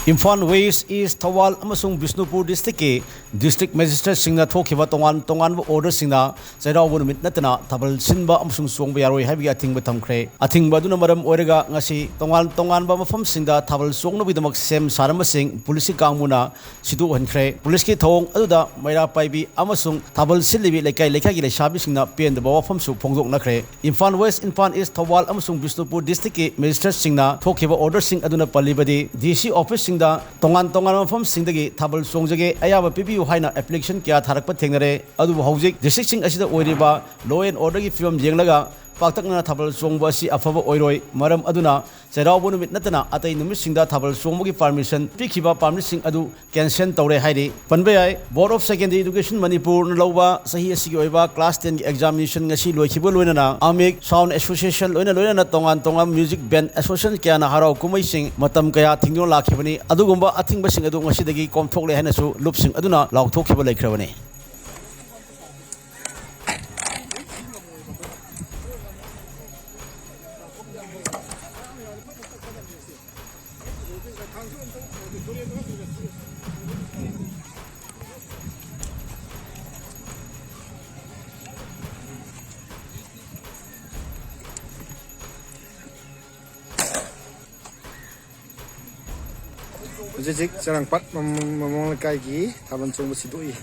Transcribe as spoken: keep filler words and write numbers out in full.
Imphal west, ꯏꯁ, ꯊꯧꯕꯥꯜ ꯑꯃꯁꯨꯡ ꯕꯤꯁꯅꯨꯄꯨꯔ ꯗꯤꯁꯇ꯭ꯔꯤꯛꯀꯤ district ꯃꯦꯖꯤꯁꯇ꯭ꯔꯦꯠꯁꯤꯡꯅ ꯊꯣꯛꯈꯤꯕ ꯇꯣꯉꯥꯟ ꯇꯣꯉꯥꯟꯕ ꯑꯣꯔꯗꯔꯁꯤꯡꯅ ꯆꯩꯔꯥꯎꯕ ꯅꯨꯃꯤꯠ ꯅꯠꯇꯅ ꯊꯥꯕꯜ ꯁꯤꯟꯕ ꯑꯃꯁꯨꯡ ꯆꯣꯡꯕ ꯌꯥꯔꯣꯏ ꯍꯥꯏꯕꯒꯤ ꯑꯊꯤꯡꯕ ꯊꯝꯈ꯭ꯔꯦ꯫ ꯑꯊꯤꯡꯕ ꯑꯗꯨꯅ ꯃꯔꯝ ꯑꯣꯏꯔꯒ ꯉꯁꯤ ꯇꯣꯉꯥꯟ ꯇꯣꯉꯥꯟꯕ ꯃꯐꯝꯁꯤꯡꯗ ꯊꯥꯕꯜ ꯆꯣꯡꯅꯕꯒꯤꯗꯃꯛ ꯁꯦꯝ ꯁꯥꯔꯝꯕꯁꯤꯡ ꯄꯨꯂꯤꯁꯀꯤ ꯀꯥꯡꯕꯨꯅ ꯁꯤꯗꯣꯛꯍꯟꯈ꯭ꯔꯦ꯫ ꯄꯨꯂꯤꯁꯀꯤ ꯊꯧꯑꯣꯡ ꯑꯗꯨꯗ ꯃꯩꯔꯥ ꯄꯥꯏꯕꯤ ꯑꯃꯁꯨꯡ ꯊꯥꯕꯜ ꯁꯤꯜꯂꯤꯕꯤ ꯂꯩꯀꯥꯏ ꯂꯩꯀꯥꯏꯒꯤ ꯂꯩꯁꯥꯕꯤꯁꯤꯡꯅ ꯄꯦꯟꯗꯕ ꯋꯥꯐꯝꯁꯨ ꯐꯣꯡꯗꯣꯛꯅꯈ꯭ꯔꯦ꯫ ꯏꯝꯐꯥꯜ ꯋꯦꯁ, ꯏꯝꯐꯥꯜ ꯏꯁ, ꯊꯧꯕꯥꯜ ꯑꯃꯁꯨꯡ ꯕꯤꯁꯅꯨꯄꯨꯔ ꯗꯤꯁꯇ꯭ꯔꯤꯛꯀꯤ ꯃꯦꯖꯤꯁꯇ꯭ꯔꯦꯠꯁꯤꯡꯅ ꯊꯣꯛꯈꯤꯕ ꯑꯣꯔꯗꯔꯁꯤꯡ ꯑꯗꯨꯅ ꯄꯜꯂꯤꯕꯗꯤ, ꯗꯤ ꯁꯤ ꯑꯣꯐꯤꯁꯁꯤꯡꯗ ꯇꯣꯉꯥꯟ ꯇꯣꯉꯥꯟꯕ ꯃꯐꯝꯁꯤꯡꯗꯒꯤ ꯊꯥꯕꯜ ꯆꯣꯡꯖꯒꯦ, ꯑꯌꯥꯕ ꯄꯤꯕꯤꯌꯨ ꯍꯥꯏꯅ ꯑꯦꯄ꯭ꯂꯤꯀꯦꯁꯟ ꯀꯌꯥ ꯊꯥꯔꯛꯄ ꯊꯦꯡꯅꯔꯦ꯫ ꯑꯗꯨꯕꯨ ꯍꯧꯖꯤꯛ ꯗꯤꯁꯇ꯭ꯔꯤꯛꯁꯤꯡ ꯑꯁꯤꯗ ꯑꯣꯏꯔꯤꯕ law and orderꯒꯤ ꯐꯤꯕꯝ ꯌꯦꯡꯂꯒ ꯄꯥꯛꯇꯛꯅꯅ ꯊꯥꯕꯜ ꯆꯣꯡꯕ ꯑꯁꯤ ꯑꯐꯕ ꯑꯣꯏꯔꯣꯏ꯫ ꯃꯔꯝ ꯑꯗꯨꯅ ꯆꯩꯔꯥꯎꯕ ꯅꯨꯃꯤꯠ ꯅꯠꯇꯅ ꯑꯇꯩ ꯅꯨꯃꯤꯠꯁꯤꯡꯗ ꯊꯥꯕꯜ ꯆꯣꯡꯕꯒꯤ ꯄꯥꯔꯃꯤꯁꯟ ꯄꯤꯈꯤꯕ ꯄꯥꯔꯃꯤꯠꯁꯤꯡ ꯑꯗꯨ ꯀꯦꯟꯁꯦꯜ ꯇꯧꯔꯦ ꯍꯥꯏꯔꯤ꯫ ꯄꯟꯕ ꯌꯥꯏ, Board of Secondary Education ꯃꯅꯤꯄꯨꯔꯅ ꯂꯧꯕ ꯆꯍꯤ ꯑꯁꯤꯒꯤ ꯑꯣꯏꯕ class tenꯒꯤ examination ꯉꯁꯤ ꯂꯣꯏꯈꯤꯕ ꯂꯣꯏꯅꯅ ꯑꯃꯤꯛ, Sound Association ꯂꯣꯏꯅ ꯂꯣꯏꯅꯅ ꯇꯣꯉꯥꯟ ꯇꯣꯉꯥꯟꯕ music band association ꯀꯌꯥꯅ ꯍꯔꯥꯎ ꯀꯨꯝꯍꯩꯁꯤꯡ ꯃꯇꯝ ꯀꯌꯥ ꯊꯤꯡꯗꯨꯅ ꯂꯥꯛꯈꯤꯕꯅꯤ꯫ ꯑꯗꯨꯒꯨꯝꯕ ꯑꯊꯤꯡꯕꯁꯤꯡ ꯑꯗꯨ ꯉꯁꯤꯗꯒꯤ ꯀꯣꯝꯊꯣꯛꯂꯦ ꯍꯥꯏꯅꯁꯨ ꯂꯨꯞꯁꯤꯡ ꯑꯗꯨꯅ ꯂꯥꯎꯊꯣꯛꯈꯤꯕ ꯂꯩꯈ꯭ꯔꯕꯅꯤ꯫ ꯍꯧꯖꯤꯛ ꯍꯧꯖꯤꯛ ꯆꯔꯥꯡꯄꯥꯠ ꯃꯃꯣꯡ ꯂꯩꯀꯥꯏꯒꯤ ꯊꯥꯕꯜ ꯆꯣꯡꯕ ꯁꯤꯗꯣꯛꯏ꯫